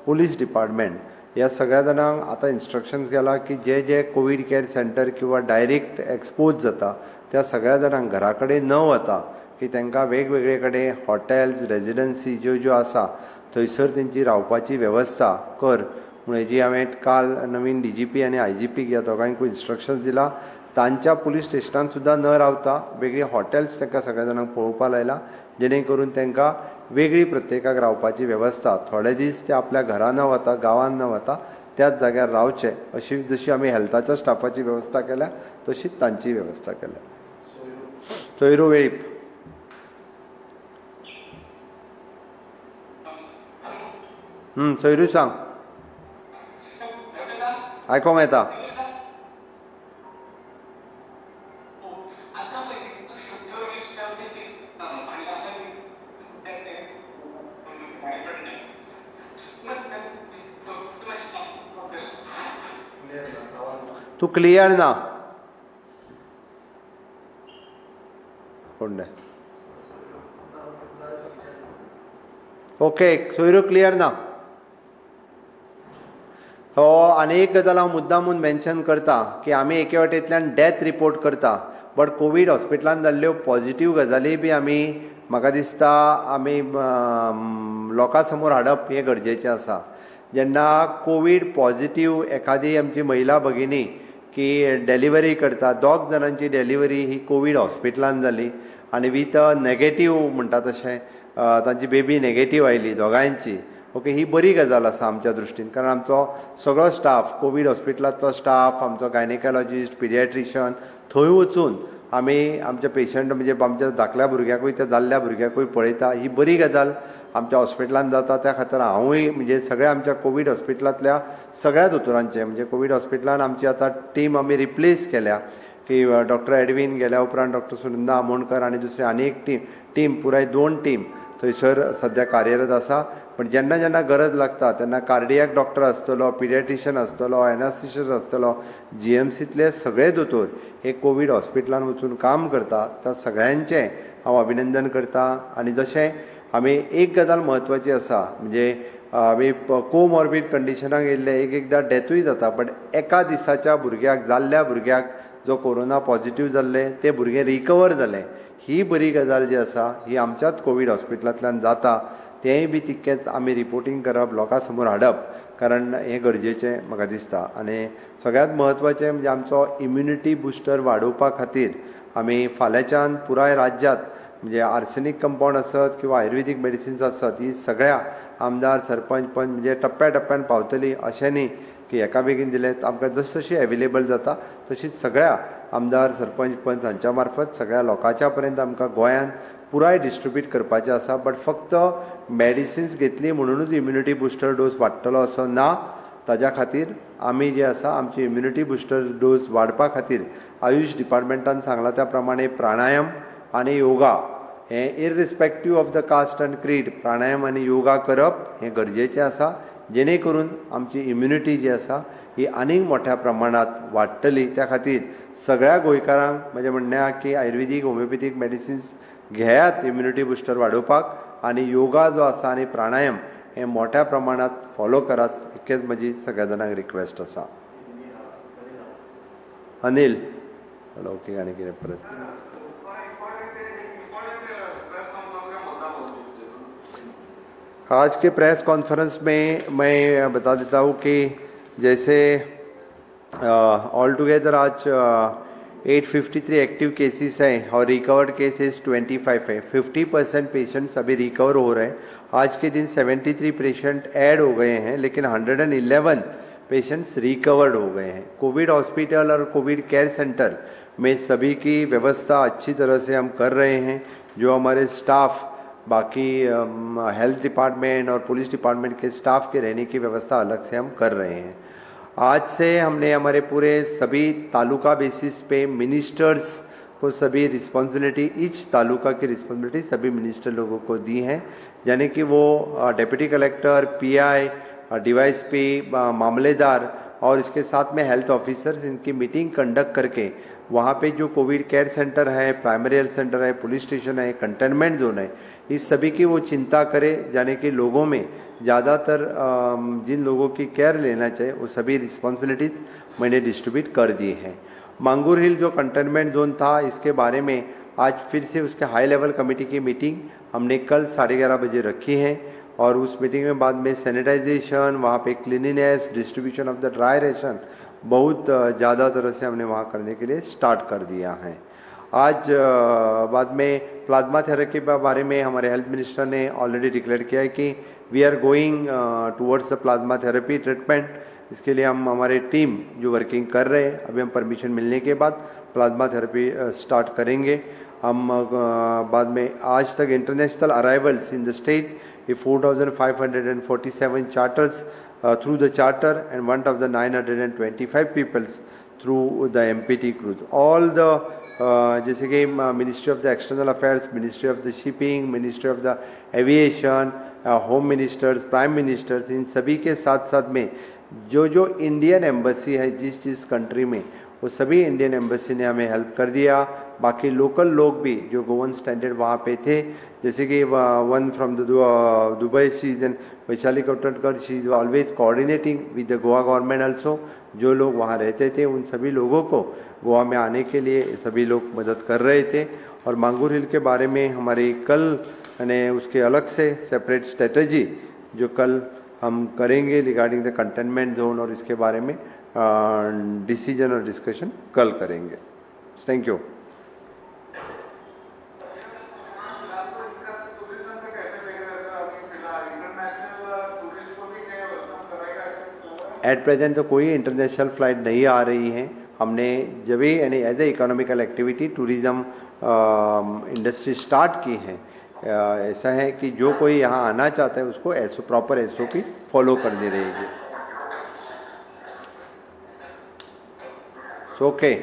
police department, ह्या सगळ्या जाणांक आतां इन्स्ट्रक्शन्स गेला की जे जे कोवीड केअर सेंटर किंवा डायरेक्ट एक्सपोज जाता त्या सगळ्या जाणांक घरा कडेन न वता की तांकां वेगवेगळे कडेन हॉटेल्स रेजिडन्सी ज्यो ज्यो आसा थंयसर तेंची रावपाची वेवस्था कर म्हूण जी हांवें काल नवीन DGP आनी IGP ह्या दोगांयकूय इन्स्ट्रक्शन्स दिला. तांच्या पुलीस स्टेशनान सुद्दां न रावता वेगळी हॉटेल्स तांकां सगळ्या जाणांक पळोवपाक लायला, जेणे करून तांकां वेगळी प्रत्येकाक रावपाची वेवस्था, थोडे दीस ते आपल्या घरा न वता गांवांत न वता त्याच जाग्यार रावचें अशी जशी आमी हेल्थाच्या स्टाफाची वेवस्था केल्या तशीच तांची वेवस्था केल्या. सोयरू वेळीप. सोयरू सांग, आयकोंक येता. तूं क्लियर ना कोण? ओके सोयरू क्लियर ना. हो आनी एक गजाल हांव मुद्दामून मेन्शन करता की आमी एके वाटेंतल्यान डेथ रिपोर्ट करता, बट कोवीड हॉस्पिटलान जाल्ल्यो पॉजिटीव गजाली बी आमी म्हाका दिसता आमी लोकां समोर हाडप हें गरजेचें आसा. जेन्ना कोवीड पॉजिटीव एखादी आमची महिला भगिनी की डिलिव्हरी करता, 2 जाणांची डिलिव्हरी ही कोवीड हॉस्पिटलान जाली आनी विथ अ नेगेटीव म्हणटा तशें तांची बेबी नेगेटीव आयली दोगांयची. ओके, ही बरी गजाल आसा आमच्या दृश्टीन, कारण आमचो सगळो स्टाफ कोवीड हॉस्पिटलांतलो स्टाफ, आमचो गायनेकॉलॉजिस्ट, पिडियाट्रिशन थंय वचून आमी आमच्या पेशंट म्हणजे आमच्या धाकल्या भुरग्याकूय त्या जाल्ल्या भुरग्याकूय पळयता. ही बरी गजाल आमच्या हॉस्पिटलान जाता. त्या खातीर हांवूय म्हणजे सगळ्या आमच्या कोवीड हॉस्पिटलांतल्या सगळ्या दोतोरांचें म्हणजे कोवीड हॉस्पिटलान आमची आतां टीम आमी रिप्लेस केल्या की डॉक्टर एडवीन गेल्या उपरांत डॉक्टर सुनंदा आमोणकर आनी दुसरी आनी एक टीम पुराय 2 टीम थंयसर सद्या कार्यरत आसा. पण जेन्ना जेन्ना गरज लागता तेन्ना कार्डियाक डॉक्टर आसतलो, पिडियाट्रिशन आसतलो, एनास्थेशिस्ट आसतलो, जीएमसींतले सगळे दोतोर हे कोवीड हॉस्पिटलान वचून काम करता. त्या सगळ्यांचें हांव अभिनंदन करता. आनी जशें आमी एक गजाल म्हत्वाची आसा म्हणजे आमी कोमॉर्बीड कंडिशनाक येयल्ले एक एकदां डेथूय जाता, बट एका दिसाच्या भुरग्याक जाल्ल्या भुरग्याक जो कोरोना पॉजिटीव जाल्ले ते भुरगें रिकवर जालें, ही बरी गजाल जी आसा ही आमच्याच कोवीड हॉस्पिटलांतल्यान जाता. तेंय बी तितकेंच आमी रिपोर्टींग करप, लोकां समोर हाडप, कारण हें गरजेचें म्हाका दिसता. आनी सगळ्यांत म्हत्वाचें म्हणजे आमचो इम्युनिटी बुस्टर वाडोवपा खातीर आमी फाल्यांच्यान पुराय राज्यांत म्हणजे आर्सेनीक कंपावंड आसत किंवा आयुर्वेदीक मेडिसिन्स आसत ही सगळ्या आमदार सरपंच पंच म्हणजे टप्प्या टप्प्यान पावतली अशें न्ही की एका बेगीन दिलें, आमकां जश जशी एवेलेबल जाता तशीच सगळ्या आमदार सरपंच पंच हांच्या मार्फत सगळ्या लोकांच्या पर्यंत आमकां गोंयांत पुराय डिस्ट्रिब्यूट करपाचें आसा. बट फक्त मेडिसिन्स घेतली म्हणुनूच इम्युनिटी बुस्टर डोस वाडटलो असो ना. ताज्या खातीर आमी जे आसा आमची इम्युनिटी बुस्टर डोस वाडपा खातीर आयुश डिपार्टमेंटान सांगलां त्या प्रमाणे प्राणायाम आनी योगा हें irrespective of the caste and creed pranayama आनी योगा करप हें गरजेचें आसा, जेणे करून आमची इम्युनिटी जी आसा ही आनीक मोठ्या प्रमाणांत वाडटली. त्या खातीर सगळ्या गोंयकारांक म्हजें म्हणणें आहा की आयुर्वेदीक होमिओपॅथीक मेडिसिन्स घेयात इम्युनिटी बुस्टर वाडोवपाक, आनी योगा जो आसा आनी प्राणायाम हें मोठ्या प्रमाणांत फॉलो करात, इतकेच म्हजी सगळ्या जाणांक रिक्वेस्ट आसा. अनिल ओके, आनी कितें परत? आज के प्रेस कॉन्फ्रेंस में मैं बता देता हूँ कि जैसे ऑल टुगेदर आज 853 एक्टिव केसेस हैं और रिकवर्ड केसेस 25 है। 50% पेशेंट्स अभी रिकवर हो रहे हैं। आज के दिन 73 पेशेंट ऐड हो गए हैं, लेकिन 111 पेशेंट्स रिकवर्ड हो गए हैं। कोविड हॉस्पिटल और कोविड केयर सेंटर में सभी की व्यवस्था अच्छी तरह से हम कर रहे हैं। जो हमारे स्टाफ, बाकी हेल्थ डिपार्टमेंट और पुलिस डिपार्टमेंट के स्टाफ के रहने की व्यवस्था अलग से हम कर रहे हैं। आज से हमने हमारे पूरे सभी तालुका बेसिस पे मिनिस्टर्स को सभी रिस्पॉन्सिबिलिटी, ईच तालुका की रिस्पॉन्सिबिलिटी सभी मिनिस्टर लोगों को दी है, यानी कि वो डेप्यूटी कलेक्टर, पीआई, डीवाईएसपी, मामलेदार और इसके साथ में हेल्थ ऑफिसर्स, इनकी मीटिंग कंडक्ट करके वहाँ पे जो कोविड केयर सेंटर है, प्राइमरी हेल्थ सेंटर है, पुलिस स्टेशन है, कंटेनमेंट जोन है, इस सभी की वो चिंता करे, यानी कि लोगों में ज़्यादातर जिन लोगों की केयर लेना चाहिए वो सभी रिस्पॉन्सिबिलिटीज़ मैंने डिस्ट्रीब्यूट कर दी हैं। मांगूर हिल जो कंटेनमेंट जोन था, इसके बारे में आज फिर से उसके हाई लेवल कमेटी की मीटिंग हमने कल 11:30 बजे रखी है और उस मीटिंग में बाद में सैनिटाइजेशन, वहाँ pay cleanliness, distribution of the dry ration बहुत ज़्यादा तरह से हमने वहाँ करने के लिए स्टार्ट कर दिया है। आज बाद में प्लाज्मा थेरेपी के बारे में हमारे हेल्थ मिनिस्टर ने ऑलरेडी डिक्लेयर किया है कि we are going towards the plasma therapy treatment. इसके लिए हम हमारे टीम जो वर्किंग कर रहे हैं, अभी हम परमिशन मिलने के बाद प्लाज्मा थेरेपी स्टार्ट करेंगे। हम बाद में आज तक international arrivals in the state 4,547 charters through the charter and 1,925 peoples through the MPT cruise. All the जैसे कि Ministry of the External Affairs, Ministry of the Shipping, Ministry of the Aviation, Home Ministers, Prime Ministers, in सभी के साथ साथ में जो जो इंडियन एम्बेसी है जिस जिस कंट्री में, वो सभी इंडियन एम्बेसी ने हमें हेल्प कर दिया। बाकी लोकल लोग भी जो गोवन स्टैंडर्ड वहाँ पे थे, जैसे कि one from the Dubai, she then Vaishali Kavthankar, she is always coordinating with the Goa government also. जो लोग वहाँ रहते थे उन सभी लोगों को गोवा में आने के लिए सभी लोग मदद कर रहे थे। और मांगूर हिल के बारे में हमारी कल यानी उसके अलग से सेपरेट स्ट्रेटजी जो कल हम करेंगे रिगार्डिंग the containment zone, और इसके बारे में डिसीजन और डिस्कशन कल करेंगे। Thank you. Tourism का कैसे देख रहे हैं सर अभी फिलहाल? इंटरनेशनल टूरिस्ट को भी क्या welcome करेगा ऐसा कुछ लग रहा है? एट प्रेजेंट तो कोई इंटरनेशनल फ्लाइट नहीं आ रही है। हमने जब भी यानी as a economical activity tourism industry start की है, ऐसा है कि जो कोई यहाँ आना चाहता है उसको एसओ प्रॉपर एसओपी फॉलो करनी रहेगी। Okay. Okay sir.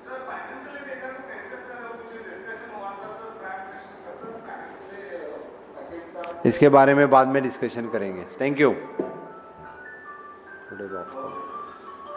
Sir, financially देखा तो कैसे सर, मुझे डिस्कशन हुआ था सर प्राइम मिनिस्टर का, सर फाइनेंशियली पैकेज का इसके बारे में बाद में डिस्कशन करेंगे। Thank you.